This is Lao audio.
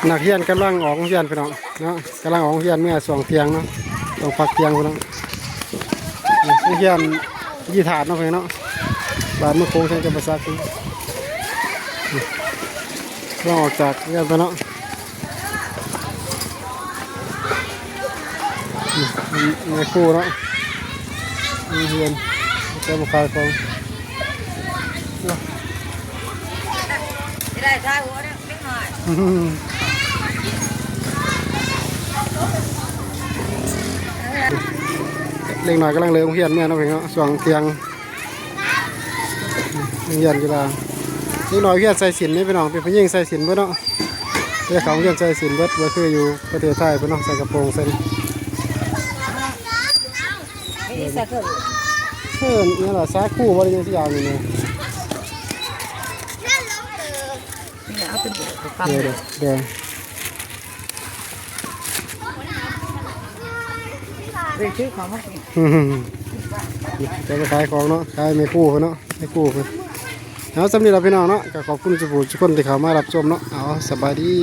ນັກຮຽນກຳລັງອອກໂຮງຮຽນພີ່ນ້ອງເນາະ ກຳລັງອອກໂຮງຮຽນເມື່ອຊ່ວງທ່ຽງເນາະ ຊ່ວງພັກທ່ຽງພີ່ນ້ອງ. ນີ້ໂຮງຮຽນວິທະຍາສາດເນາະພີ່ນ້ອງເນາະ ບ້ານເມືອງໂຂງ ແຂວງຈຳປາສັກ ກຳລັງອອກຈາກໂຮງຮຽນໄປເນາະ. ນີ້ແມ່ຄູເນາະ ໂຮງຮຽນ ແຕ່ບໍ່ຂາຍຂອງ. ໄດ້ ໄດ້ຫົວເດັກນ້ອຍ ເດັກນ້ອຍກຳລັງເລີກໂຮງຮຽນເມື່ອເນາະພີ່ນ້ອງເນາະ ຊ່ວງທ່ຽງ ໂຮງຮຽນກິລາ ເດັກນ້ອຍໂຮງຮຽນສາຍສິນນີ້ພີ່ນ້ອງ ເປັນຜູ້ຍິງສາຍສິນເບິດເນາະ ເດັກເຂົາໂຮງຮຽນສາຍສິນເບິດ ບໍ່ຄືຢູ່ປະເທດໄທເພິ່ນເນາະ ໃສ່ກະໂປງໃສ່ ນີ້ໃສ່ເກີບ ເອີ້ນຫຍັງລະ ສາຄູບໍ່ໄດ້ຫຍັງສັກຢ່າງນີ້ນະ ນີ້ເອົາເປັນກຳ ເດີ ເດີ ເດີ. ໄປຊື້ຂອງມາກິນ ແຕ່ວ່າຂາຍຂອງເນາະ ຂາຍແມ່ຄູເພິ່ນເນາະ ແມ່ຄູເພິ່ນ. ເອົາ ສ່ຳນີ້ລະພີ່ນ້ອງເນາະ ກໍຂອບຄຸນສູ່ຜູ້ສູ່ຄົນທີ່ເຂົ້າມາຮັບຊົມເນາະ ເອົາ ສະບາຍດີ.